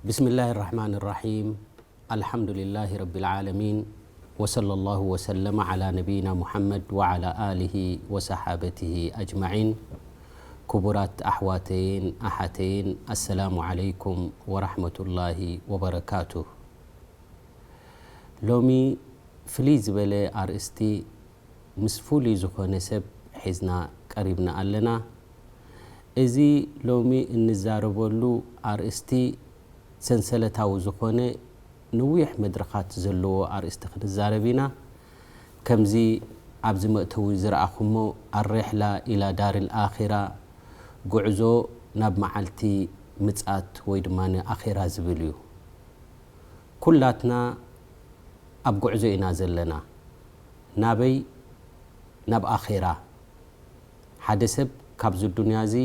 بسم الله الرحمن الرحيم. الحمد لله رب العالمين. وصلى الله وسلم على نبينا محمد وعلى آله وصحابته أجمعين. ክቡራት ኣሕዋተይን ኣሓተይን፣ ኣሰላሙ ዓለይኩም ወራሕመቱላሂ ወበረካቱ። ሎሚ ፍልይ ዝበለ ኣርእስቲ ምስ ፍሉይ ዝኾነ ሰብ ሒዝና ቀሪብና ኣለና። እዚ ሎሚ እንዛረበሉ ኣርእስቲ ሰንሰለታዊ ዝኾነ ነዊሕ መድረኻት ዘለዎ ኣርእስቲ ክንዛረብ ኢና። ከምዚ ኣብዚ መእተዊ ዝረኣኹሞ፣ ኣሬሕላ ኢላ ዳርል ኣኺራ፣ ጉዕዞ ናብ መዓልቲ ምጽኣት ወይ ድማ ኣኼራ ዝብል እዩ። ኩላትና ኣብ ጉዕዞ ኢና ዘለና። ናበይ? ናብ ኣኼራ። ሓደ ሰብ ካብዚ ዱንያ እዚ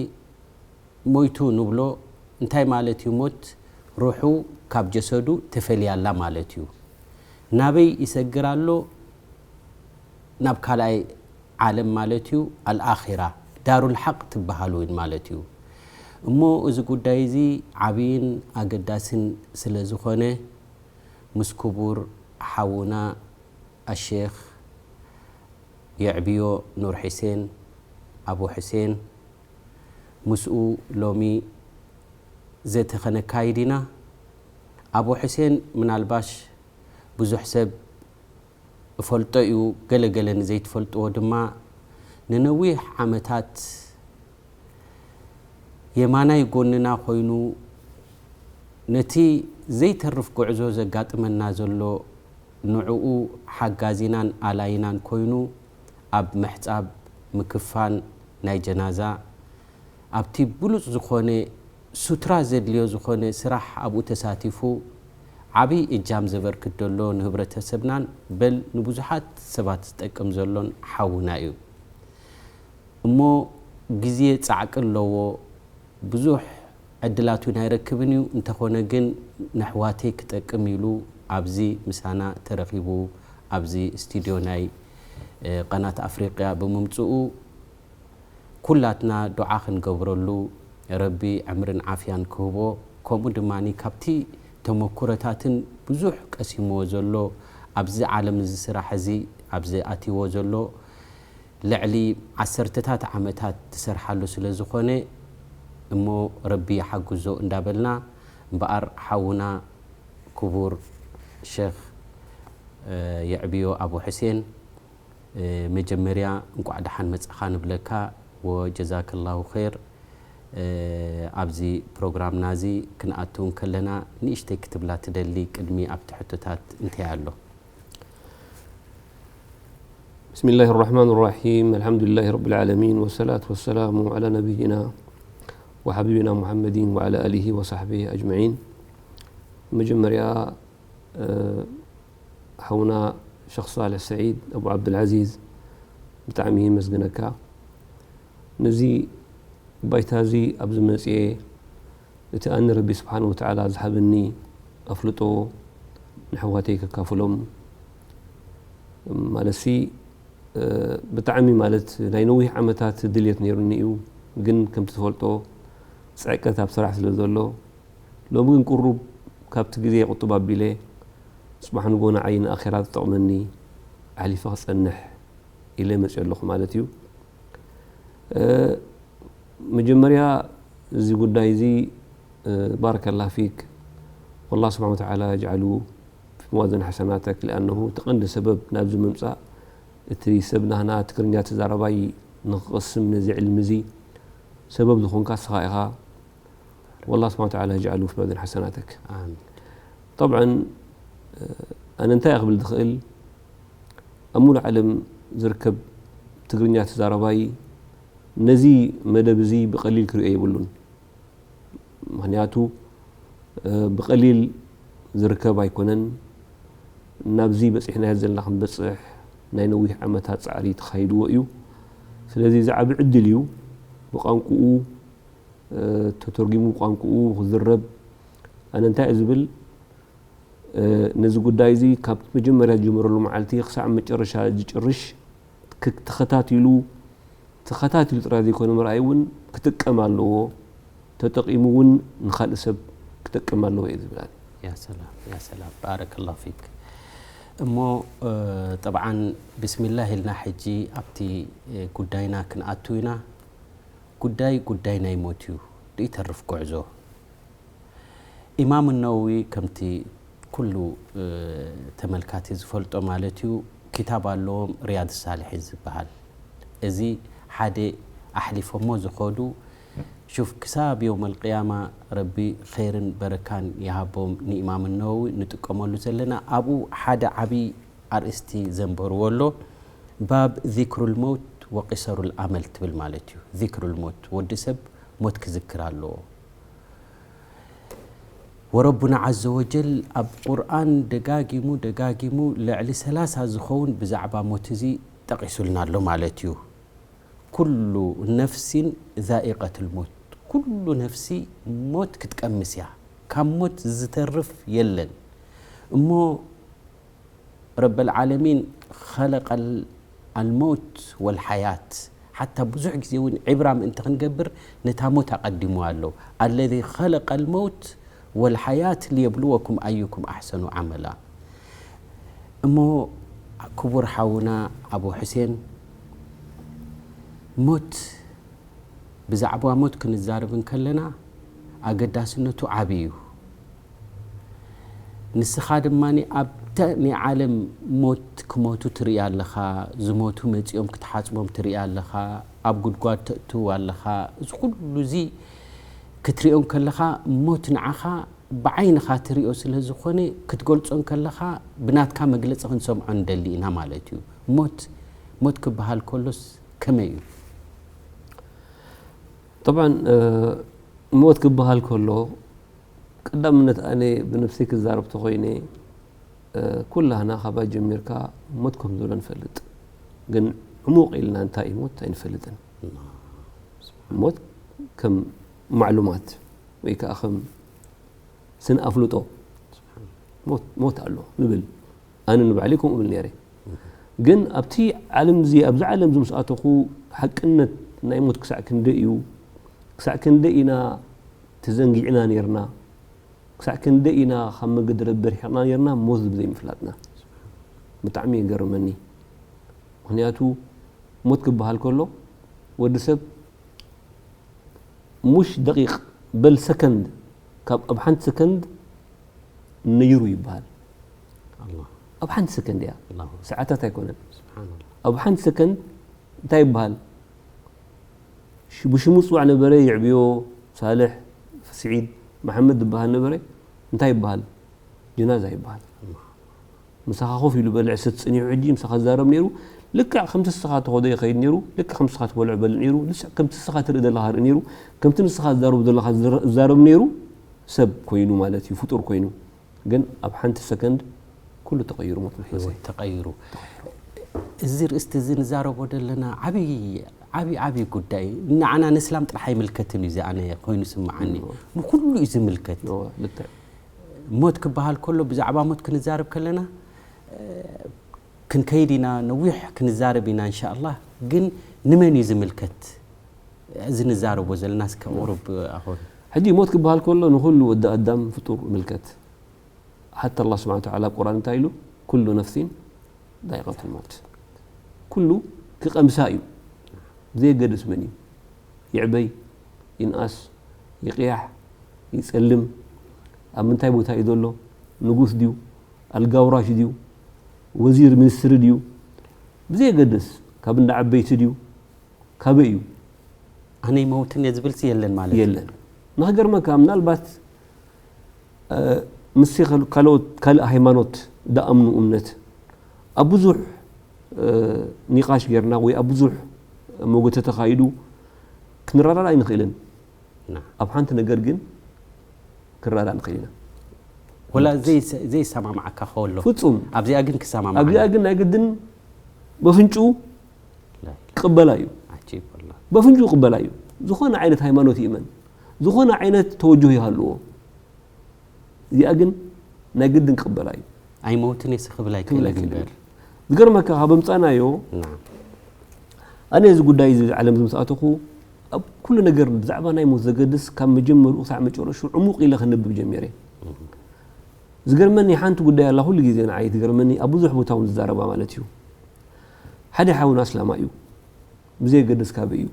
ሞይቱ ንብሎ እንታይ ማለት እዩ? ሞት ሩሑ ካብ ጀሰዱ ተፈልያ ኣላ ማለት እዩ። ናበይ ይሰግር ኣሎ? ናብ ካልኣይ ዓለም ማለት እዩ፣ ኣልኣኺራ፣ ዳሩል ሓቕ ትበሃል እውን ማለት እዩ። እሞ እዚ ጉዳይ እዚ ዓብይን ኣገዳስን ስለ ዝኾነ፣ ምስ ክቡር ሓውና ኣሼኽ የዕብዮ ኑር ሑሴን፣ ኣቡ ሑሴን፣ ምስኡ ሎሚ ዘተ ኸነካይድ ኢና። ኣቡ ሑሴን ምናልባሽ ብዙሕ ሰብ እፈልጦ እዩ፣ ገለ ገለ ንዘይትፈልጥዎ ድማ፣ ንነዊሕ ዓመታት የማናይ ጎንና ኮይኑ፣ ነቲ ዘይተርፍ ጉዕዞ ዘጋጥመና ዘሎ ንዕኡ ሓጋዚናን ኣላይናን ኮይኑ፣ ኣብ ምሕጻብ፣ ምክፋን ናይ ጀናዛ፣ ኣብቲ ብሉጽ ዝኾነ ሱትራ ዘድልዮ ዝኾነ ስራሕ ኣብኡ ተሳቲፉ ዓብይ እጃም ዘበርክት ዘሎ ንህብረተሰብናን በል ንብዙሓት ሰባት ዝጠቅም ዘሎን ሓውና እዩ። እሞ ግዜ ጻዕቂ ኣለዎ፣ ብዙሕ ዕድላት እውን ኣይረክብን እዩ። እንተኾነ ግን ነሕዋተይ ክጠቅም ኢሉ ኣብዚ ምሳና ተረኺቡ፣ ኣብዚ ስቱድዮ ናይ፣ እ፣ ቐናት ኣፍሪቅያ ብምምጽኡ ኩላትና ዱዓ ክንገብረሉ፣ ረቢ ዕምርን ዓፍያን ክህቦ፣ ከምኡ ድማ ካብቲ ተመኩሮታትን ብዙሕ ቀሲምዎ ዘሎ ኣብዚ ዓለም እዚ ስራሕ እዚ ኣብዚ ኣትይዎ ዘሎ ልዕሊ ዓሰርተታት ዓመታት ትሰርሓሉ ስለ ዝኾነ እሞ ረቢ ይሓግዞ እንዳበልና እምበኣር ሓውና ክቡር ሸኽ፣ እ፣ የዕብዮ ኣቡ ሕሴን፣ እ፣ መጀመርያ እንቋዕ ደሓን መጻኻ ንብለካ ወጀዛከላሁ ኸይር። እ፣ ኣብዚ ፕሮግራምና እዚ ክንኣቱ እንከለና ንእሽተይ ክትብላ ትደሊ ቅድሚ ኣብቲ ሕቶታት እንታይ ኣሎ? بسم الله الرحمن الرحيم. الحمد لله رب العالمين، والصلاة والسلام على نبينا وحبيبنا محمد وعلى آله وصحبه أجمعين. መጀመርያ፣ እ፣ ሓውና ሸኽ ሳልሕ ሰዒድ ኣቡ ዓብዱልዓዚዝ፣ ብጣዕሚ የመስግነካ። ነዚ ባይታ እዚ ኣብዚ መጽኤ፣ እቲ ኣነ ረቢ ስብሓን ወተዓላ ዝሃበኒ ኣፍልጦ ንሕዋተይ ከካፍሎም ማለትሲ፣ እ፣ ብጣዕሚ ማለት ናይ ነዊሕ ዓመታት ድልየት ነይሩኒ እዩ። ግን ከምቲ ትፈልጦ፣ ጽዕቀት ኣብ ስራሕ ስለ ዘሎ፣ ሎሚ ግን ቁሩብ ካብቲ ግዜ ይቕጥብ ኣቢለ፣ ጽባሕ ንግሆ ንዓይ ንኣኼራ ዝጠቕመኒ ኣሕሊፈ ክጸንሕ ኢለ መጽእ ኣለኹ ማለት እዩ። እ፣ መጀመርያ እዚ ጉዳይ እዚ፣ እ፣ ባረከላህ ፊክ፣ ወላህ ስብሓን ወተዓላ የጅዓሉ ፊ መዋዘን ሓሰናተክ፣ ሊኣነሁ እቲ ቀንዲ ሰበብ ናብዚ ምምጻእ፣ እቲ ሰብ ናህና ትግርኛ ተዛረባይ ንክቐስም ነዚ ዕልሚ እዚ ሰበብ ዝኾንካ እስኻ ኢኻ። ወላህ ስብሓን ወተዓላ የጅዓሉ ፊ መዋዘን ሓሰናተክ። ኣሚን። ጠብዓን፣ እ፣ ኣነ እንታይ እየ ክብል ዝኽእል፣ ኣብ ሙሉእ ዓለም ዝርከብ ትግርኛ ተዛረባይ ነዚ መደብ እዚ ብቐሊል ክርእዮ የብሉን። ምኽንያቱ፣ እ፣ ብቐሊል ዝርከብ ኣይኮነን። ናብዚ በጺሕናዮ ዘለና ክንበጽሕ ናይ ነዊሕ ዓመታት ጻዕሪ ተኻይድዎ እዩ። ስለዚ እዚ ዓቢ ዕድል እዩ። ብቋንቁኡ፣ እ፣ ተተርጒሙ ቋንቁኡ ክዝረብ፣ ኣነ እንታይ እየ ዝብል፣ እ፣ ነዚ ጉዳይ እዚ ካብ መጀመርያ ዝጀመረሉ መዓልቲ ክሳዕ መጨረሻ ዝጭርሽ ክ-፣ ተኸታቲሉ፣ ተኸታቲሉ ጥራይ ዘይኮነ ምርኣይ እውን ክጥቀም ኣለዎ። ተጠቒሙ እውን ንኻልእ ሰብ ክጥቀም ኣለዎ እየ ዝብል ኣነ። ያ ሰላም ያ ሰላም ባረከላሁ ፊክ። እሞ ጠብዓን ብስሚላህ ኢልና ሕጂ ኣብቲ ጉዳይና ክንኣቱ ኢና። ጉዳይ ጉዳይ ናይ ሞት እዩ። ይተርፍ ጉዕዞ። ኢማም ነወዊ ከምቲ ኩሉ ተመልካቲ ዝፈልጦ ማለት እዩ፣ ክታብ ኣለዎም ሪያድ ሳልሒን ዝበሃል። እዚ ሓደ ኣሕሊፎሞ ዝኸዱ ሹፍ ክሳብ የውመል ቅያማ ረቢ ኸይርን በረካን ይሃቦም ንኢማም ነወዊ ንጥቀመሉ ዘለና። ኣብኡ ሓደ ዓብዪ ኣርእስቲ ዘንበርዎ ኣሎ። ባብ ዚክሩል መውት ወቂሰሩል ኣመል ትብል ማለት እዩ። ዚክሩል መውት ወዲ ሰብ ሞት ክዝክር ኣለዎ። ወረቡና ዓዘ ወጀል ኣብ ቁርኣን ደጋጊሙ ደጋጊሙ ልዕሊ ሰላሳ ዝኸውን ብዛዕባ ሞት እዚ ጠቒሱልና ኣሎ ማለት እዩ። ኩሉ ነፍሲን ዛኢቀቱል ሞት፣ ኩሉ ነፍሲ ሞት ክትቀምስ እያ። ካብ ሞት ዝተርፍ የለን። እሞ ረበል ዓለሚን ኸለቀል ኣልመውት ወልሓያት ሓታ ብዙሕ ግዜ እውን ዕብራ ምእንቲ ክንገብር ነታ ሞት ኣቐዲሙ ኣሎ። ኣለዚ ኸለቀል መውት ወልሓያት ሊየብልወኩም ኣዩኩም ኣሕሰኑ ዓመላ። እሞ ክቡር ሓውና ኣቡ ሕሴን ሞት ብዛዕባ ሞት ክንዛረብ እንከለና ኣገዳስነቱ ዓቢ እዩ። ንስኻ ድማ ኣብተ ናይ ዓለም ሞት ክሞቱ ትርኢ ኣለኻ፣ ዝሞቱ መጺኦም ክትሓጽቦም ትርኢ ኣለኻ፣ ኣብ ጉድጓድ ተእትው ኣለኻ። እዚ ኩሉ እዚ ክትሪኦ እንከለኻ ሞት ንዓኻ ብዓይንኻ ትሪኦ ስለ ዝኾነ ክትገልጾ እንከለኻ ብናትካ መግለጺ ክንሰምዖ ንደሊ ኢና ማለት እዩ። ሞት ሞት ክበሃል ከሎስ ከመይ እዩ? ጠብዓን ሞት ክበሃል ከሎ ቀዳምነት ኣነ ብነፍሰይ ክዛረብ ተኾይነ ኩላህና ካባይ ጀሚርካ ሞት ከም ዘሎ ንፈልጥ፣ ግን ዕሙቕ ኢልና እንታይ እዩ ሞት ኣይንፈልጥን። ሞት ከም ማዕሉማት ወይ ከዓ ከም ስነ ኣፍልጦ ሞት ኣሎ ንብል። ኣነ ንባዕለይ ከምኡ ብል ነይረ። ግን ኣብቲ ዓለም እዚ ኣብዚ ዓለም እዚ ምስ ኣተኹ ሓቅነት ናይ ሞት ክሳዕ ክንደይ እዩ፣ ክሳዕ ክንደይ ኢና ተዘንጊዕና ነይርና፣ ክሳዕ ክንደይ ኢና ካብ መገዲ ረቢ ርሒቕና ነይርና ሞት ብዘይምፍላጥና። ብጣዕሚ የገርመኒ። ምክንያቱ ሞት ክበሃል ከሎ ወዲ ሰብ ሙሽ ደቂቕ በል ሰከንድ ካብ ኣብ ሓንቲ ሰከንድ ነይሩ ይበሃል። ኣብ ሓንቲ ሰከንድ እያ፣ ሰዓታት ኣይኮነን። ኣብ ሓንቲ ሰከንድ እንታይ ይበሃል? ብሽሙ ዝፅዋዕ ነበረ፣ ይዕብዮ፣ ሳልሕ፣ ስዒድ፣ መሓመድ ዝበሃል ነበረ። እንታይ ይበሃል? ጀናዛ ይበሃል። ምሳኻ ኮፍ ኢሉ በልዕ ሰት ጸኒሑ ሕጂ ምሳኻ ዝዛረብ ነይሩ። ልክዕ ከምቲ ንስኻ ተኾዶ ይኸይድ ነይሩ፣ ልክዕ ከምቲ ንስኻ ትበልዖ በልዕ ነይሩ፣ ልክዕ ከምቲ ንስኻ ትርኢ ዘለኻ ርኢ ነይሩ፣ ከምቲ ንስኻ ዝዛረብ ዘለኻ ዝረ- ዝዛረብ ነይሩ። ሰብ ኮይኑ ማለት እዩ፣ ፍጡር ኮይኑ። ግን ኣብ ሓንቲ ሰከንድ ኩሉ ተቐይሩ ሞት መሕለሰ። ህይወት ተቐይሩ። እዚ ርእስቲ እዚ ንዛረቦ ዘለና ዓብዪ ዓብዪ ዓብዪ ጉዳይ እዩ። ንዓና ንእስላም ጥራሕ ኣይምልከትን እዩ። እዚ ኣነ ኮይኑ ስምዓኒ፣ ንኩሉ እዩ ዝምልከት። እወ፣ ልክዕ። ሞት ክበሃል ከሎ ብዛዕባ ሞት ክንዛረብ ከለና ክንከይድ ኢና፣ ነዊሕ ክንዛረብ ኢና እንሻኣላህ። ግን ንመን እዩ ዝምልከት እዚ ንዛረቦ ዘለና? እስከ ቁሩብ ኣኾን። ሕጂ ሞት ክበሃል ከሎ ንኹሉ ወዲ ኣዳም ፍጡር ይምልከት። ሓታ ኣላህ ስብሓነ ወተዓላ ኣብ ቁርኣን እንታይ ኢሉ? ኩሉ ነፍሲን ዛኢቀቱል መውት። ኩሉ ክቐምሳ እዩ፣ ብዘየገድስ መን እዩ። ይዕበይ፣ ይንኣስ፣ ይቕያሕ፣ ይጸልም፣ ኣብ ምንታይ ቦታ እዩ ዘሎ፣ ንጉስ ድዩ፣ ኣልጋ ውራሽ ድዩ፣ ወዚር ሚኒስትሪ ድዩ፣ ብዘየገድስ ካብ እንዳ ዓበይቲ ድዩ፣ ካበይ እዩ? ኣነ ይመውትን እየ ዝብልሲ የለን ማለት እዩ። የለን። ንኽገርመካ ምናልባት ምስቲ ካልኦት ካልእ ሃይማኖት ደኣምኑ እምነት ኣብ ብዙሕ ኒቃሽ ጌርና ወይ ኣብ ብዙሕ መጎተ ተኻይዱ ክንረዳዳ ኣይንኽእልን። ኣብ ሓንቲ ነገር ግን ክረዳዳ ንኽእል ኢና። ወላ ዘይሰማማዓካ ከሎ ፍጹም ኣብዚኣ ግን ክሰማማዕ ኣብዚኣ ግን ናይ ግድን በፍንጩ ክቕበላ እዩ። በፍንጩ ክቕበላ እዩ። ዝኾነ ዓይነት ሃይማኖት ይእመን፣ ዝኾነ ዓይነት ተወጅህ ይሃልዎ፣ እዚኣ ግን ናይ ግድን ክቕበላ እዩ። ኣይመውትን እየ ክብል ኣይክእልን እምበር። ዝገርመካ ካብ ኣምጻናዮ ኣነ እዚ ጉዳይ እዚ ዓለም ዝምስኣተኹ ኣብ ኩሉ ነገር ብዛዕባ ናይ ሞት ዘገድስ ካብ መጀመርኡ ክሳዕ መጨረሹ ዕሙቕ ኢለ ከንብብ ጀሚረ። ዝገርመኒ ሓንቲ ጉዳይ ኣላ፣ ኩሉ ግዜ ንዓይ ትገርመኒ፣ ኣብ ብዙሕ ቦታ እውን ዝዛረባ ማለት እዩ። ሓደ ሓውና ኣስላማ እዩ፣ ብዘየገድስ ካበይ እዩ፣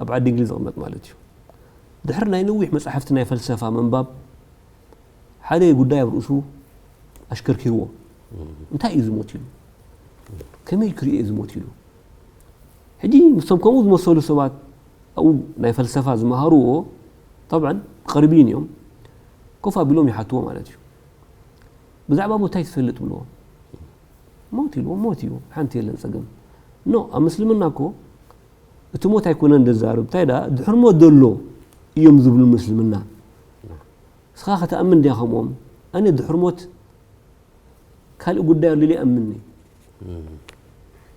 ኣብ ዓዲ እንግሊዝ ዝቕመጥ ማለት እዩ። ድሕሪ ናይ ነዊሕ መጻሕፍቲ ናይ ፈልሰፋ ምንባብ፣ ሓደ ጉዳይ ኣብ ርእሱ ኣሽከርኪርዎ። እንታይ እዩ ዝሞት ኢሉ፣ ከመይ ክርእዮ እዩ ዝሞት ኢሉ። ሕጂ ምስቶም ከምኡ ዝመሰሉ ሰባት ኣብኡ ናይ ፈልሰፋ ዝመሃርዎ፣ ጠብዓን ቀርቢን እዮም፣ ኮፍ ኣቢሎም ይሓትዎ ማለት እዩ። ብዛዕባ ሞት እንታይ ትፈልጥ ብልዎ። ሞት ኢልዎ፣ ሞት እዩ፣ ሓንቲ የለን ጸገም። ኖ፣ ኣብ ምስልምና እኮ እቲ ሞት ኣይኮነን ዘዛርብ፣ እንታይ ደኣ ድሕሪ ሞት ዘሎ እዮም ዝብሉ ምስልምና። ንስኻ ከተኣምን ዲኻ ከምኦም? ኣነ ድሕሪ ሞት ካልእ ጉዳይ ኣሎ ኢለ ይኣምን እየ።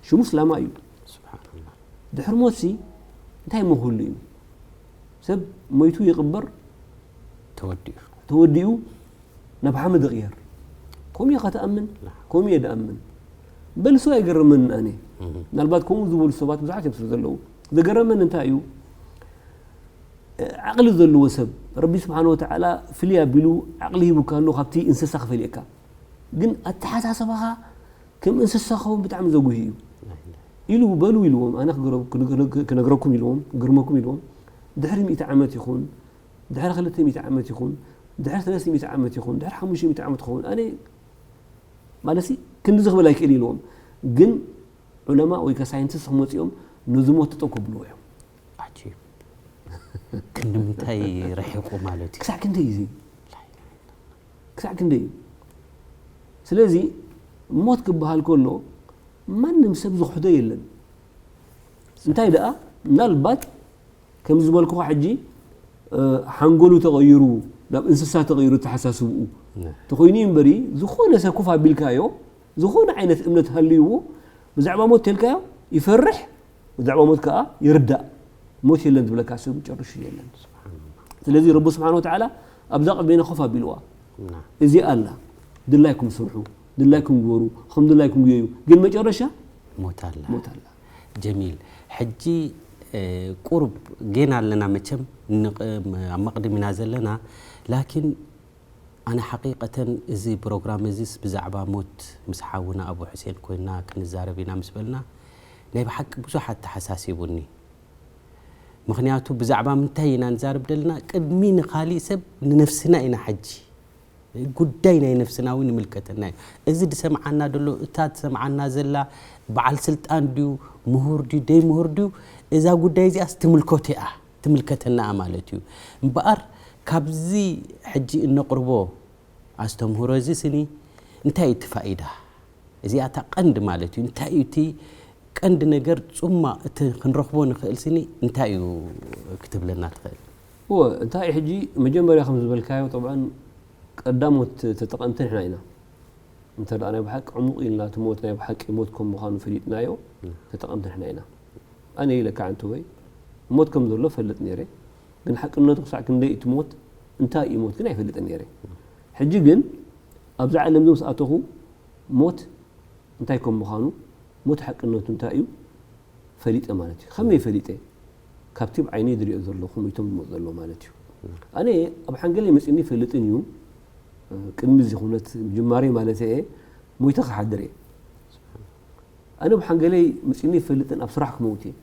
ሽሙ እስላማ እዩ። ድሕሪ ሞት ሲ እንታይ እሞ ክህሉ እዩ? ሰብ ሞይቱ ይቕበር፣ ተወዲኡ ናብ ሓመድ ይቕየር። ከምኡ ኢኻ ትኣምን? ከምኡ እየ ዝኣምን። በልሱ ኣይገርመንን ኣነ። ምናልባት ከምኡ ዝበሉ ሰባት ብዙሓት እዮም ስለ ዘለዉ። ዘገረመኒ እንታይ እዩ? ዓቕሊ ዘለዎ ሰብ፣ ረቢ ስብሓን ወተዓላ ፍልይ ኣቢሉ ዓቕሊ ሂቡካ ኣሎ፣ ካብቲ እንስሳ ክፈልየካ። ግን ኣተሓሳስባኻ ከም እንስሳ ክኸውን ብጣዕሚ ዘጉሂ እዩ። ኢሉ በሉ ኢልዎም፣ ኣነ ክገረ-፣ ክነግረኩም ኢልዎም፣ ክግርመኩም ኢልዎም። ድሕሪ ሚእቲ ዓመት ይኹን፣ ድሕሪ ክልተ ሚእቲ ዓመት ይኹን፣ ድሕሪ ሰለስተ ሚእቲ ዓመት ይኹን፣ ድሕሪ ሓሙሽተ ሚእቲ ዓመት ይኹን፣ ኣነ ማለትሲ ክንድዚ ክብል ኣይክእል ኢልዎም። ግን ዑለማ ወይ ከ ሳይንቲስት ክመፅኦም ነዚ ሞት ጠጠው ከብልዎ እዮም። ዓጂብ። ክንዲ ምንታይ ረሒቑ ማለት እዩ። ክሳዕ ክንደይ እዩ እዚ? ክሳዕ ክንደይ እዩ? ስለዚ ሞት ክበሃል ከሎ ማንም ሰብ ዝኽሕዶ የለን። እንታይ ደኣ ምናልባት ከም ዝበልኩኻ ሕጂ፣ እ፣ ሓንጎሉ ተቐይሩ፣ ናብ እንስሳ ተቐይሩ ተሓሳስብኡ ነ። ተኾይኑ እዩ እምበሪ፣ ዝኾነ ሰብ ኮፍ ኣቢልካዮ፣ ዝኾነ ዓይነት እምነት ሃልይዎ፣ ብዛዕባ ሞት ተልካዮ ይፈርሕ፣ ብዛዕባ ሞት ከኣ ይርዳእ። ሞት የለን ዝብለካ ሰብ ጨርሹ የለን። ስለዚ ረቢ ስብሓን ወተዓላ ኣብዛ ቅድሜና ኮፍ ኣቢልዋ። ና። እዚኣ ኣላ። ድላይኩም ስርሑ፣ ድላይኩም ግበሩ፣ ከም ድላይኩም ግየዩ። ግን መጨረሻ ሞት ኣላ። ሞት ኣላ። ጀሚል፣ ሕጂ፣ እ፣ ቁሩብ ጌና ኣለና መቸም፣ ንቕ-፣ ኣብ መቕድም ኢና ዘለና። ላኪን ኣነ ሓቂቀተን እዚ ፕሮግራም እዚስ ብዛዕባ ሞት ምስ ሓውና ኣቡ ሕሴን ኮይና ክንዛረብ ኢና ምስ በልና፣ ናይ ብሓቂ ብዙሕ ኣተሓሳሲቡኒ። ምኽንያቱ ብዛዕባ ምንታይ ኢና ንዛረብ ደለና? ቅድሚ ንኻሊእ ሰብ ንነፍስና ኢና ሕጂ። ጉዳይ ናይ ነፍስና እውን ይምልከተና እዩ። እዚ ዝሰምዓና ዘሎ፣ እታ ትሰምዓና ዘላ በዓል ስልጣን ድዩ፣ ምሁር ድዩ፣ ደይ ምሁር ድዩ፣ እዛ ጉዳይ እዚኣስ ትምልከቶ እያ፣ ትምልከተና እያ ማለት እዩ። እምበኣር ካብዚ ሕጂ እነቕርቦ ኣስተምህሮ እዚ ስኒ እንታይ እዩ እቲ ፋይዳ? እዚኣ እታ ቀንዲ ማለት እዩ። እንታይ እዩ እቲ ቀንዲ ነገር፣ ጽማ እቲ ክንረኽቦ ንኽእል ስኒ እንታይ እዩ ክትብለና ትኽእል? እወ፣ እንታይ እዩ ሕጂ መጀመርያ ከም ዝበልካዮ፣ ጠብዓን ቀዳሞት ተጠቐምቲ ንሕና ኢና። እንተ ደኣ ናይ ብሓቂ ዕሙቕ ኢልና እቲ ሞት ናይ ብሓቂ ሞት ከም ምዃኑ ፈሊጥናዮ፣ ም። ተጠቐምቲ ንሕና ኢና። ኣነ ኢለካ ኣንተ ወይ ሞት ከም ዘሎ ፈልጥ ነይረ፣ ግን ሓቅነቱ ክሳዕ ክንደይ እቲ ሞት እንታይ እዩ ሞት ግን ኣይፈልጥን ነይረ። ሕጂ ግን ኣብዛ ዓለም እዚ ምስ ኣተኹ ሞት እንታይ ከም ምዃኑ፣ ሞት ሓቅነቱ እንታይ እዩ ፈሊጠ ማለት እዩ። ከመይ ፈሊጠ? ካብቲ ኣብ ዓይነይ ዝሪኦ ዘለኹ ሞይቶም ዝመፁ ዘለዉ ማለት እዩ። ኣነ ኣብ ሓንገለይ መፂኒ ይፈልጥን እዩ። ቅድሚ እዚ ኩነት ጅማሬ ማለት እየ ሞይተ ክሓድር እየ። ኣነ ኣብ ሓንገለይ መፂኒ ይፈልጥን ኣብ ስራሕ ክመውት እየ።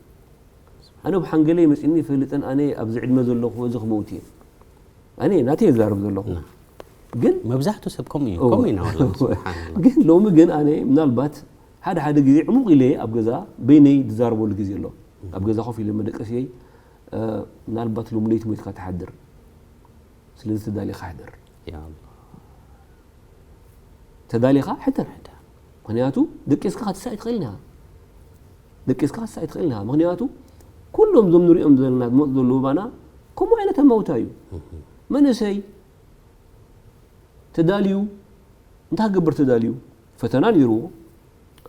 ኣነ ኣብ ሓንገለይ መፂኒ ይፈልጥን ኣነ ኣብዚ ዕድመ ዘለኹ እዚ ክመውት እየ። ኣነ ናተይ እዛረብ ዘለኹ። ና። ግን መብዛሕትኡ ሰብ ከምኡ እዩ። እወ። ከምኡ ኢና ወላ፣ ስብሓንላ። ግን ሎሚ ግን ኣነ ምናልባት ሓደ ሓደ ግዜ ዕሙቕ ኢለ ኣብ ገዛ በይነይ ዝዛረበሉ ግዜ ኣሎ። ኣብ ገዛ ኮፍ ኢለ መደቀስየይ፣ እ፣ ምናልባት ሎሚ ለይቲ ሞይትካ ትሓድር። ስለዚ ተዳሊኻ ሕደር። ያ ኣላህ። ተዳሊኻ ሕደር። ምኽንያቱ ደቂስካ ክትሳእ ትኽእል ኢኻ። ደቂስካ ክትሳእ ትኽእል ኢኻ። ምኽንያቱ ኩሎም እዞም ንሪኦም ዘለና ዝመፁ ዘለዉ ባና ከምኡ ዓይነት ኣማውታ እዩ። መንእሰይ ተዳልዩ እንታይ ክገብር ተዳልዩ? ፈተና ነይርዎ።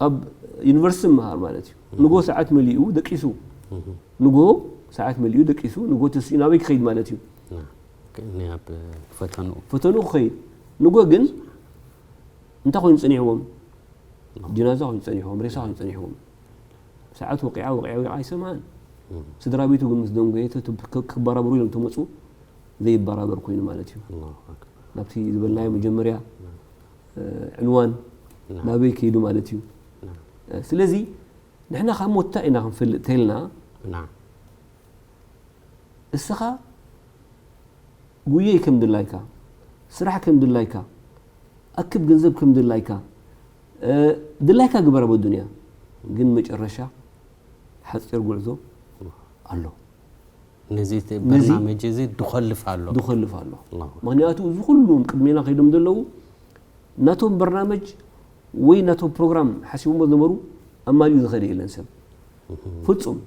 ኣብ ዩኒቨርሲቲ ምሃር ማለት እዩ። ንጎ ሰዓት መሊኡ ደቂሱ። ንጎ ሰዓት መሊኡ ደቂሱ፣ ንጎ ተሲኡ ናበይ ክኸይድ ማለት እዩ? ና፣ ክ-፣ ን-፣ ኣብ ፈተንኡ። ፈተንኡ ክኸይድ። ንጎ ግን እንታይ ኮይኑ ጸኒሕዎም? ጅናዛ ኮይኑ ጸኒሕዎም፣ ሬሳ ኮይኑ ጸኒሕዎም። ሰዓት ወቂዓ፣ ወቂዓ፣ ወቂዓ ኣይሰምዓን። ስድራ ቤቱ ግን ምስ ደንጎየ ክበራበሩ ኢሎም ተመፁ ዘይበራበር ኮይኑ ማለት እዩ። ናብቲ ዝበልናዮ መጀመርያ ዕንዋን ናበይ ከይዱ ማለት እዩ። ስለዚ ንሕና ካብ ሞትታ ኢና ክንፈልጥ ተልና እስኻ ጉየይ ከም ድላይካ፣ ስራሕ ከም ድላይካ፣ ኣክብ ገንዘብ ከም ድላይካ፣ ድላይካ ግበር ኣብ ኣዱንያ። ግን መጨረሻ ሓፂር ጉዕዞ ኣሎ። ነዚ በርናመጅ እዚ ድኾልፍ ኣሎ። ድኾልፍ ኣሎ። ምክንያቱ እዚ ኩሉም ቅድሜና ከይዶም ዘለዉ ናቶም በርናመጅ ወይ ናቶም ፕሮግራም ሓሲቦሞ ዝነበሩ ኣማሊኡ ዝኸደ የለን ሰብ ፍፁም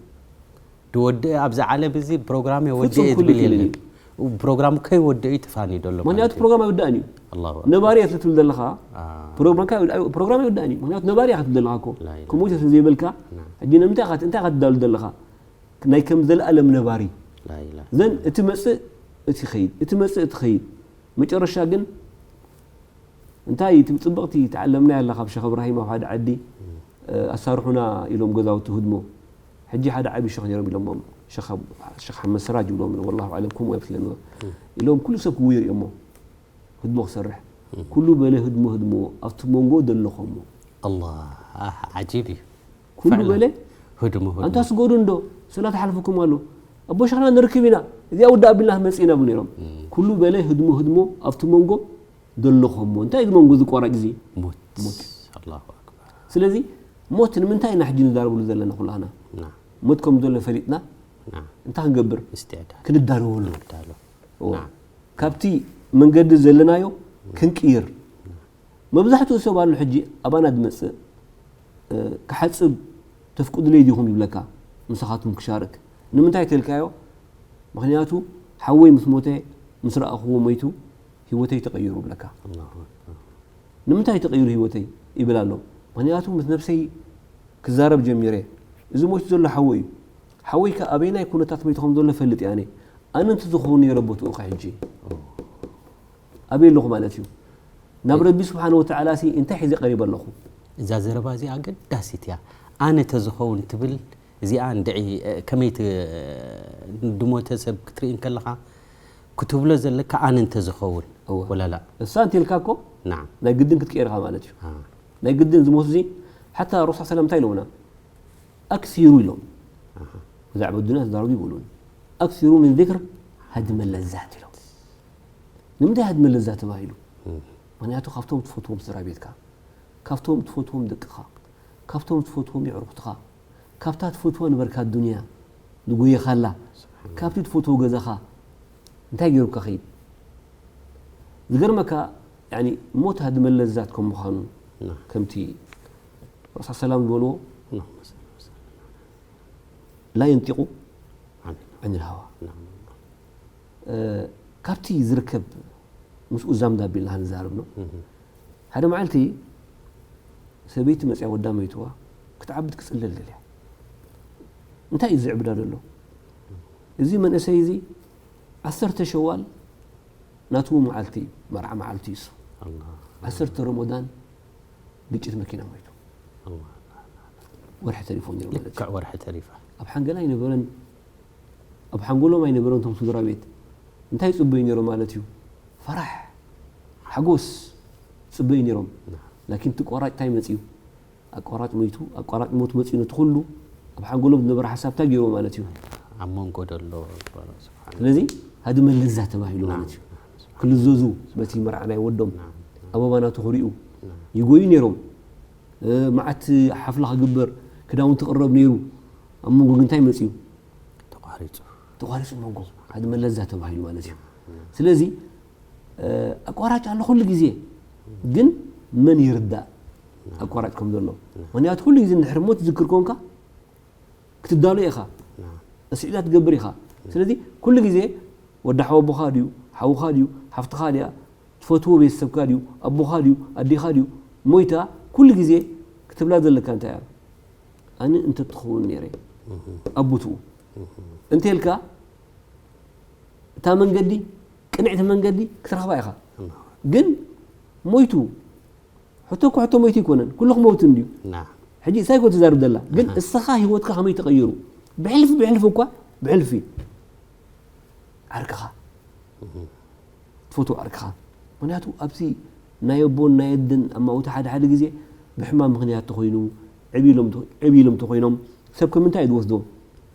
ድወድእ ኣብዚ ዓለም እዚ ፕሮግራም የወድእ ፍፁም ኩሉ ዝብል ይክልል የለን። እዩ። ፕሮግራም ከይወድእ እዩ ተፋንዩ ዘሎ ምክንያቱ ማለት እዩ። ፕሮግራም ኣይውዳእን እዩ። ኣላሁ ኣክበር። ነባሪ እያ ትብል ዘለኻ አ፣ ፕሮግራምካ ኣይውዳ- ፕሮግራም ኣይውዳእን እዩ። ምክንያቱ ነባሪ ኢኻ ትብል ዘለኻ እኮ ላ ኢላሃ። ክሞት ስለ ዘይብልካ ሕጂ ንምንታይ ኢኻ እንታይ ኢኻ ትዳሉ ዘለኻ ናይ ከም ዘለኣለም ነባሪ ላ ኢላሃ። ዘን እቲ መፅእ እቲ ኸይድ እቲ መፅእ እቲ ኸይድ መጨረሻ ግን እንታይ እቲ ፅብቕቲ ተዓለምናያ ኣላ ካብ ሸኽ እብራሂም ኣብ ሓደ ዓዲ ኣሳርሑና ኢሎም ገዛውቲ ህድሞ ሕጂ ሓደ ዓብዪ ሸኽ ነይሮም ኢሎሞም ሸኽ ሓመድ ሰራጅ ይብሎም ወላሁ ኣለም ከምኡ ኣይመስለኒ ኢሎም ኩሉ ሰብ ክውይር እዮሞ ህድሞ ክሰርሕ ኩሉ በለ ህድሞ ህድሞ ኣብቲ መንጎ ደለኾሞ ኣላ ዓጂብ እዩ ኩሉ በለ ህድሞ ህድሞ ኣንታ ስገዱ እንዶ ሰላት ሓልፍኩም ኣሎ ኣቦ ሸኽና ንርክብ ኢና እዚኣ ውዳ ኣቢልና መፅእ ኢና ብሉ ነይሮም ኩሉ በለ ህድሞ ህድሞ ኣብቲ መንጎ ደለኹሞ እንታይ እዚ መንጎ እዚ ቆራጭ እዚ ሞት ሞት። ኣላሁ ኣክበር ስለዚ ሞት ንምንታይ ኢና ሕጂ ንዛረብሉ ዘለና ኩላህና ናም ሞት ከም ዘሎ ፈሊጥና ናም እንታይ ክንገብር እስትዕዳድ ክንዳለወሉ ንዳሎ እዎ። ናም ካብቲ መንገዲ ዘለናዮ ክንቅይር መብዛሕትኡ ሰብ ኣሎ ሕጂ ኣባና ዝመፅእ እ፣ ክሓፅብ ተፍቅዱለይ ዲኹም ይብለካ ምሳኻትኩም ክሻርክ ንምንታይ ተልካዮ ምክንያቱ ሓወይ ምስ ሞተ ምስ ረኣኽዎ ሞይቱ ህይወተይ ተቐይሩ ይብለካ ኣላሁ ኣክበር ንምንታይ ተቐይሩ ህይወተይ ይብል ኣሎ ምክንያቱ ምስ ነብሰይ ክዛረብ ጀሚረ እዚ ሞይቱ ዘሎ ሓወይ እዩ ሓወይ ከ ኣበይናይ ኩነታት ሞይቱ ከም ዘሎ ፈልጥ እየ ኣነ ኣነ እንተ ዝኸውን ነይረ ቦትኡ ከ ሕጂ ኣበይ ኣለኹ ማለት እዩ ናብ ረቢ ስብሓን ወተዓላ ሲ እንታይ ሒዘ ቀሪበ ኣለኹ እዛ ዘረባ እዚኣ ኣገዳሲት እያ ኣነ ተዝኸውን ትብል እዚኣ እንድዒ ከመይ ድሞተ ሰብ ክትርኢ እንከለኻ ክትብሎ ዘለካ ኣነ እንተዝኸውን እወ። ወላላ እሳ እንተልካ እኮ ናም ናይ ግድን ክትቀይርካ ማለት እዩ አ፣ ናይ ግድን ዝሞት እዚ ሓታ ረሱል ሰለም እንታይ ኢሎምና ኣክሲሩ ኢሎም ብዛዕባ ዱንያ ተዛረቡ ይብሉን ኣክሲሩ ምን ذكر هدم اللذات ኢሎም ንምንታይ هدم اللذات ተባሂሉ ምክንያቱ ካብቶም ትፈትዎም ስድራ ቤትካ ካብቶም ትፈትዎም ደቅኻ ካብቶም ትፈትዎም የዕሩኽትኻ ካብታ ትፈትዋ ንበርካ ኣዱንያ ዝጎየኻላ ካብቲ ትፈትዎ ገዛኻ እንታይ ገይሩካ ኸይድ ዝገርመካ ያኒ ሞት ሃድመ ለዛት ከም ምዃኑ ከምቲ ረሱል ሰላም ዝበልዎ لا ينطق عن الهوى ካብቲ ዝርከብ ምስኡ ዛምዳ ኣቢልና ክንዛረብ ነው ሓደ መዓልቲ ሰበይቲ መፅያ ወዳ መይትዋ ክትዓብድ ክፅለል ደልያ እንታይ እዩ ዝዕብዳ ዘሎ እዚ መንእሰይ እዚ ዓሰርተ ሸዋል ናቱ መዓልቲ እዩ መርዓ መዓልቲ እዩ እሱ ዓሰርተ ረመዳን ግጭት መኪና ሞይቱ ወርሒ ተሪፎ ነይሩ ማለት እዩ ልክዕ ወርሒ ተሪፋ ኣብ ሓንገላ ኣይነበረን ኣብ ሓንጎሎም ኣይነበረን እቶም ስድራ ቤት እንታይ ይፅበዩ ነይሮም ማለት እዩ ፈራሕ ሓጎስ ይፅበዩ ነይሮም ላኪን እቲ ቆራጭ እንታይ መፅዩ ኣቋራጭ ሞይቱ ኣቋራጭ ሞት መፅዩ ነቲ ኩሉ ኣብ ሓንጎሎም ዝነበረ ሓሳብ እንታይ ገይርዎ ማለት እዩ ኣብ መንጎ ደሎ ስለዚ ሃድመ ለዛ ተባሂሉ ማለት እዩ ክልዘዙ በቲ መርዓ ናይ ወዶም ኣበባ ናቱ ክሪኡ ይጎዩ ነይሮም መዓት ሓፍላ ክግበር ክዳውንቲ ክቕረብ ነይሩ ኣብ መንጎ ግን እንታይ መፅዩ ተቋሪፁ ተቋሪፁ መንጎ ሃድመ ለዛ ተባሂሉ ማለት እዩ ስለዚ ኣቋራጭ ኣሎ ኩሉ ግዜ ግን መን ይርዳእ ኣቋራጭ ከም ዘሎ ምክንያቱ ኩሉ ግዜ እንድሕር ሞት ትዝክር ኮንካ ክትዳሎ ኢኻ እስዒዳ ትገብር ኢኻ ስለዚ ኩሉ ግዜ ወዲ ሓወቦኻ ድዩ ሓውኻ ድዩ ሓፍትኻ ድያ ትፈትዎ ቤተሰብካ ድዩ ኣቦኻ ድዩ ኣዴኻ ድዩ ሞይታ ኩሉ ግዜ ክትብላ ዘለካ እንታይ እያ ኣነ እንተትኸውን ነይረ ኣብ ቦትኡ እንተልካ እታ መንገዲ ቅንዕቲ መንገዲ ክትረኽባ ኢኻ ግን ሞይቱ ሕቶ እኮ ሕቶ ሞይቱ ይኮነን ኩሉ ክመውት እንድዩ ሕጂ እሳይ ኮ ትዛርብ ዘላ ግን እስኻ ህይወትካ ከመይ ተቐይሩ ብሕልፊ ብሕልፊ እኳ ብሕልፊ ዓርክኻ ትፈትዎ ዓርክኻ። ምክንያቱ ኣብቲ ናይ ኣቦን ናይ ኣደን ኣማውታ ሓደ ሓደ ግዜ ብሕማም ምክንያት ተኾይኑ ዕብ ኢሎም ተኾይኖም ሰብ ከም እንታይ እዩ ዝወስዶ?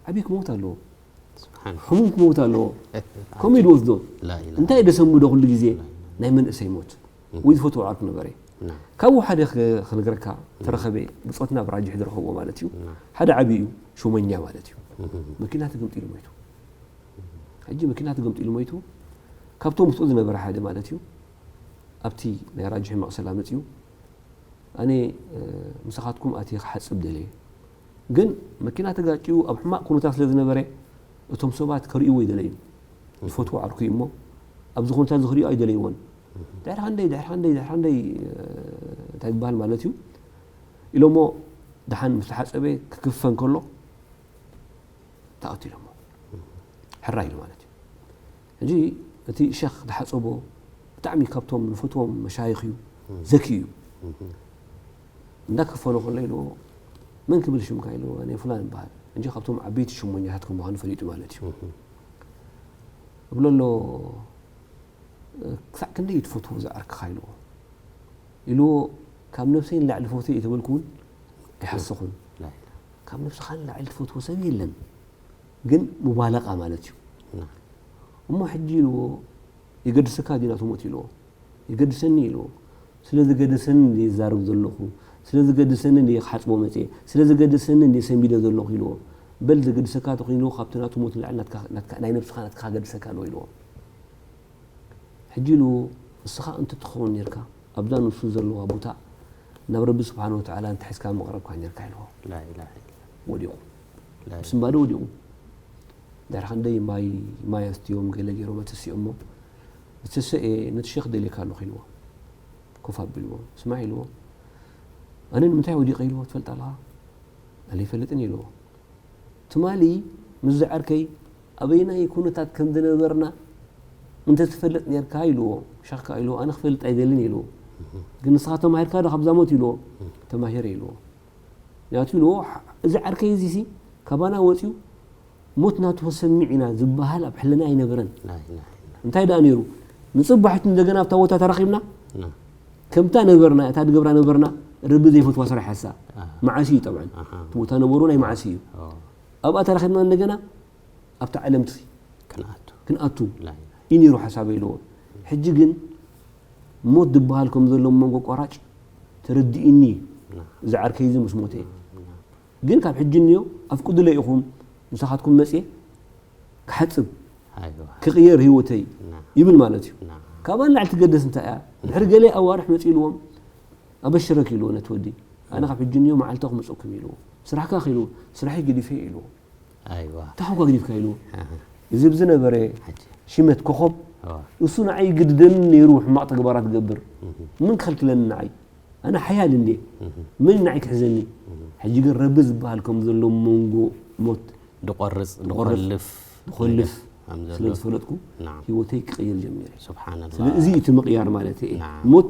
ዓብዪ ክመውት ኣለዎ። ሕሙም ክመውት ኣለዎ። ከምኡ እዩ ዝወስዶ። እንታይ ደሰምዶ ኩሉ ግዜ ናይ መንእሰይ ሞት ወይ ዝፈትዎ ዓርኩ ነበረ። ካብኡ ሓደ ክነግረካ ተረኸበ ብፆትና ብራጅሕ ዝረኸብዎ ማለት እዩ። ሓደ ዓብዪ እዩ ሹመኛ ማለት እዩ። መኪና ተገምጢሉ ሞይቱ። ሕጂ መኪና ተገምጢሉ ሞይቱ። ካብቶም ምስኡ ዝነበረ ሓደ ማለት እዩ ኣብቲ ናይ ራጅሒ መቕሰላ መፅዩ ኣነ ምሳኻትኩም ኣትየ ክሓፅብ ደለየ ግን መኪና ተጋጭዩ ኣብ ሕማቕ ኩነታት ስለ ዝነበረ እቶም ሰባት ከርእይዎ ይደለዩ ዝፈትዎ ዓርኩ እዩ እሞ ኣብዚ ኩነታት እዚ ክርእዮ ኣይደለይዎን ድሕሪ ክንደይ ድሕሪ ክንደይ ድሕሪ ክንደይ እንታይ ዝበሃል ማለት እዩ ኢሎሞ ደሓን ምስ ተሓፀበ ክክፈን ከሎ ተኣቱ ኢሎሞ ሕራይ ኢሉ ማለት እዩ ሕጂ እቲ ሸኽ ዝሓፀቦ ብጣዕሚ ካብቶም ንፈትዎም መሻይኽ እዩ ዘኪ እዩ እንዳከፈሎ ከሎ ኢልዎ መን ክብል ሽምካ ኢልዎ ኣነ ፍላን ይበሃል እንጂ ካብቶም ዓበይቲ ሽሞኛታት ከም ምዃኑ ፈሊጡ ማለት እዩ እብሎ ኣሎ ክሳዕ ክንደይ ትፈትዎ ዝዓርክኻ ኢልዎ ኢልዎ ካብ ነብሰይ ንላዕሊ ፈትዎ እየ ተበልኩ እውን ኣይሓሰኹን ካብ ነብስኻ ንላዕሊ ትፈትዎ ሰብ የለን ግን ሙባለቃ ማለት እዩ እሞ ሕጂ ኢልዎ የገድሰካ ዲና ትሞት ኢልዎ የገድሰኒ ኢልዎ ስለ ዝገደሰኒ እንደ ይዛረብ ዘለኹ ስለ ዝገደሰኒ እንደ ክሓፅቦ መፅየ ስለ ዝገደሰኒ እንደ ሰንቢደ ዘለኹ ኢልዎ በል ዘገድሰካ ተኮይኑ ካብቲ ናቱ ሞት ንላዕሊ ናይ ነብስኻ ናትካ ከገድሰካ ኣለዎ ኢልዎ ሕጂ ኢሉ ንስኻ እንተትኸውን ኔርካ ኣብዛ ንሱ ዘለዋ ቦታ ናብ ረቢ ስብሓን ወተዓላ እንተሒዝካ ምቕረብካ ኔርካ ኢልዎ ላኢላሃ ኢላ ወዲቑ ላኢላ ስምባደ ወዲቑ ድሕሪ ክንደይ ማይ ማይ ኣስትዮም ገለ ገይሮም ኣተሲኦሞ ዝተሰኤ ነቲ ሸኽ ደልየካ ኣለኹ ኢልዎ ኮፍ ኣቢልዎ ስማዕ ኢልዎ ኣነ ንምንታይ ወዲቐ ኢልዎ ትፈልጥ ኣለኻ ኣነ ይፈልጥን ኢልዎ ትማሊ ምስ ዝዓርከይ ኣበየናይ ኩነታት ከም ዝነበርና እንተትፈልጥ ኔርካ ኢልዎ ሸኽካ ኢልዎ ኣነ ክፈልጥ ኣይደልን ኢልዎ ግን ንስኻ ተማሂርካ ዶ ካብዛ ሞት ኢልዎ ተማሂረ ኢልዎ ምክንያቱ ኢልዎ እዚ ዓርከይ እዚ ሲ ካባና ወፂኡ ሞት ናቱ ክሰምዕ ኢና ዝበሃል ኣብ ሕልና ኣይነበረን እንታይ ደኣ ነይሩ ንፅባሒቱ እንደገና ኣብታ ቦታ ተራኺብና ከምታ ነበርና እታ ድገብራ ነበርና ረቢ ዘይፈትዋ ስራሕ ያሳ መዓሲ እዩ ጠብዐን እቲ ቦታ ነበሩ ናይ መዓሲ እዩ ኣብኣ ተራኺብና እንደገና ኣብታ ዓለምቲ ክንኣቱ እዩ ነይሩ ሓሳበ ኢልዎ ሕጂ ግን ሞት ዝበሃል ከም ዘሎ መንጎ ቆራጭ ተረዲእኒ እዩ እዚ ዓርከይ እዚ ምስ ሞተ ግን ካብ ሕጂ እንዮ ኣፍቅዱለይ ኢኹም ምሳኻትኩም መፅየ ክሓፅብ ክቕየር ህይወተይ ይብል ማለት እዩ ካብኣ ንላዕሊ ትገደስ እንታይ እያ ድሕሪ ገለ ኣዋርሕ መፂእልዎም ኣበሽረክ ኢልዎ ነቲ ወዲ ኣነ ካብ ሕጂ እንዮ መዓልታ ክመፀኩም ኢልዎ ስራሕካ ኢልዎ ስራሐይ ገዲፈ ኢልዎ ኣይዋ እንታይ ሓንኳ ገዲፍካ ኢልዎ እዚ ብዝነበረ ሽመት ኮኸብ እሱ ንዓይ ይግድደኒ ነይሩ ሕማቕ ተግባራት ገብር ምን ክኸልክለኒ ንዓይ ኣነ ሓያል እንዴ ምን ንዓይ ክሕዘኒ ሕጂ ግን ረቢ ዝበሃል ከም ዘሎ መንጎ ሞት ድቆርጽ ድቆልፍ ድቆልፍ ስለ ዝፈለጥኩ ህይወተይ ክቕይር ጀሚረ ስለ እዚ እቲ ምቕያር ማለት እየ ሞት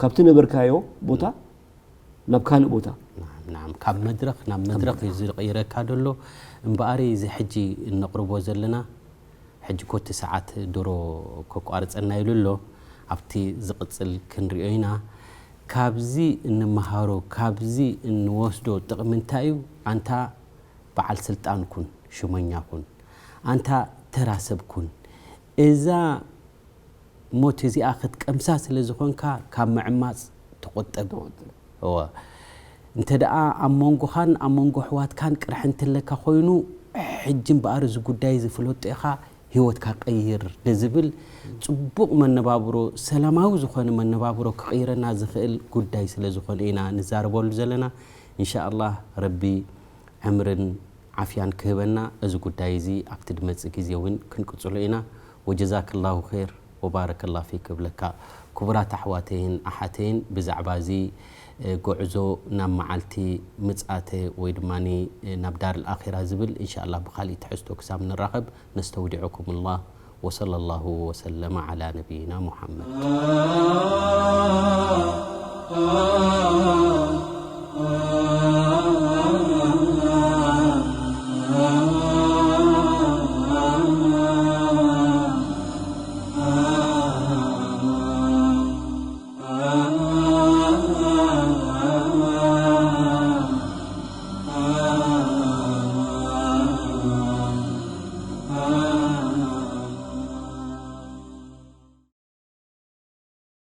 ካብቲ ነበርካዮ ቦታ ናብ ካልእ ቦታ ናም ካብ መድረኽ ናብ መድረኽ እዩ ዝቕይረካ ዘሎ እምበኣሪ እዚ ሕጂ እነቕርቦ ዘለና ሕጂ ኮቲ ሰዓት ድሮ ከቋርፀና ኢሉ ኣሎ ኣብቲ ዝቕፅል ክንሪኦ ኢና ካብዚ እንመሃሮ ካብዚ እንወስዶ ጥቕሚ እንታይ እዩ ኣንታ በዓል ስልጣን ኩን ሽመኛ ኩን ኣንታ ተራ ሰብ ኩን እዛ ሞት እዚኣ ክትቀምሳ ስለ ዝኾንካ ካብ ምዕማፅ ተቆጠብ እወ እንተ ደኣ ኣብ መንጎኻን ኣብ መንጎ ኣሕዋትካን ቅርሒ እንትለካ ኮይኑ ሕጂ እምበኣር እዚ ጉዳይ እዚ ፍለጦ ኢኻ ህይወትካ ቀይር ንዝብል ፅቡቕ መነባብሮ ሰላማዊ ዝኾነ መነባብሮ ክቕይረና ዝኽእል ጉዳይ ስለ ዝኾነ ኢና ንዛረበሉ ዘለና እንሻ ኣላህ ረቢ ዕምርን ዓፍያን ክህበና እዚ ጉዳይ እዚ ኣብቲ ድመፅእ ግዜ እውን ክንቅፅሎ ኢና ወጀዛክላሁ ኸይር ወባረከላ ፊክ እብለካ ክቡራት ኣሕዋተይን ኣሓተይን ብዛዕባ እዚ ጉዕዞ ናብ መዓልቲ ምፅኣተ ወይ ድማ ናብ ዳር ኣራ ዝብል እንሻ ብካሊእ ትሕዝቶ ክሳብ ንራኸብ ነስተውዲዐኩም ላ ወሰለ ላሁ ወሰለመ ዓላ ነቢይና ሙሓመድ